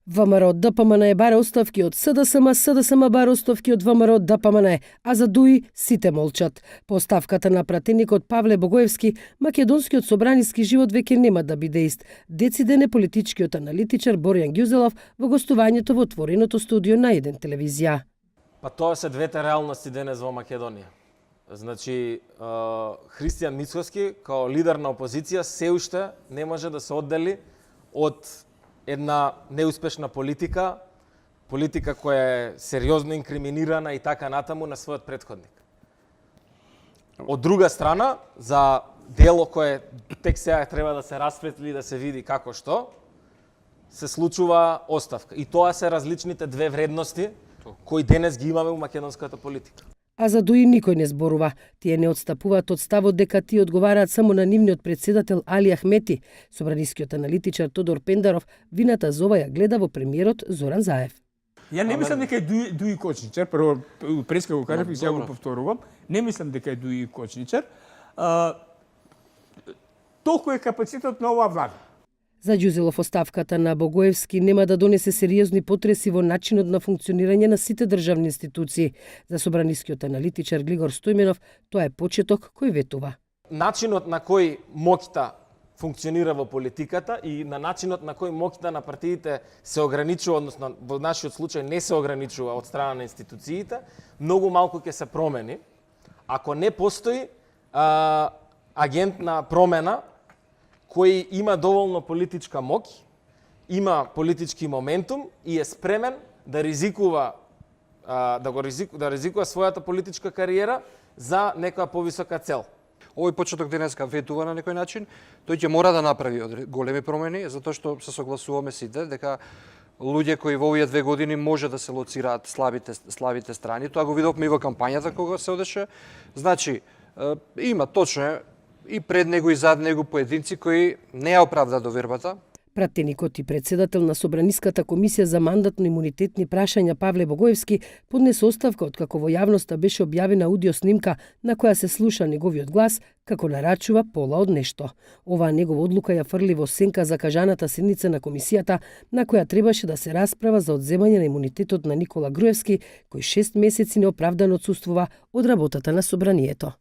ВМРО од ДПМН бара оставки од СДСМ, СДСМ бара оставки од ВМРО од ДПМН, а за ДУИ сите молчат. По оставката на пратеникот Павле Богоевски, македонскиот собраниски живот веќе нема да биде ист, дециден е политичкиот аналитичар Борјан Ѓузелов во гостувањето во отвореното студио на 1 телевизија. Па тоа се двете реалности денес во Македонија. Значи, Христијан Мицкоски, као лидер на опозиција, се уште не може да се оддели од една неуспешна политика која е сериозно инкриминирана и така натаму на својот претходник. Од друга страна, за дело кое тек сега треба да се расветли, да се види како што, се случува оставка. И тоа се различните две вредности кои денес ги имаме во македонската политика. А за ДУИ никој не зборува. Тие не отстапуваат од ставот дека тие одговараат само на нивниот председател Али Ахмети. Собранискиот аналитичар Тодор Пендаров вината за ова ја гледа во премиерот Зоран Заев. Ја не мислам дека е Дуи Кочничар, прво преска го кажав и сега го повторувам. Не мислам дека е Дуи Кочничар. Толку е капацитет на оваа влада. За Ѓузелов оставката на Богоевски нема да донесе сериозни потреси во начинот на функционирање на сите државни институции. За собранискиот аналитичар Глигор Стојменов, тоа е почеток кој ветува. Начинот на кој моќта функционира во политиката и на начинот на кој моќта на партиите се ограничува, односно во нашиот случај не се ограничува од страна на институциите, многу малку ќе се промени ако не постои агент на промена кој има доволно политичка моќ, има политички моментум и е спремен да ризикува својата политичка кариера за некоја повисока цел. Овој почеток денеска ветува на некој начин, тој ќе мора да направи големи промени, затоа што се согласуваме сите дека луѓе кои во овие 2 години може да се лоцираат слабите страни, тоа го видовме и во кампањата кога се одеше. Значи, има точно и пред него и зад него поединци кои не ја оправда довербата. Пратеникот и председател на Собраниската комисија за мандатно-имунитетни прашања Павле Богоевски поднесе оставка откако во јавноста беше објавена аудио снимка на која се слуша неговиот глас како нарачува пола од нешто. Оваа негова одлука ја фрли во сенка закажаната седница на комисијата на која требаше да се расправа за одземање на имунитетот на Никола Груевски, кој 6 месеци неоправдано отсуствува од работата на собранието.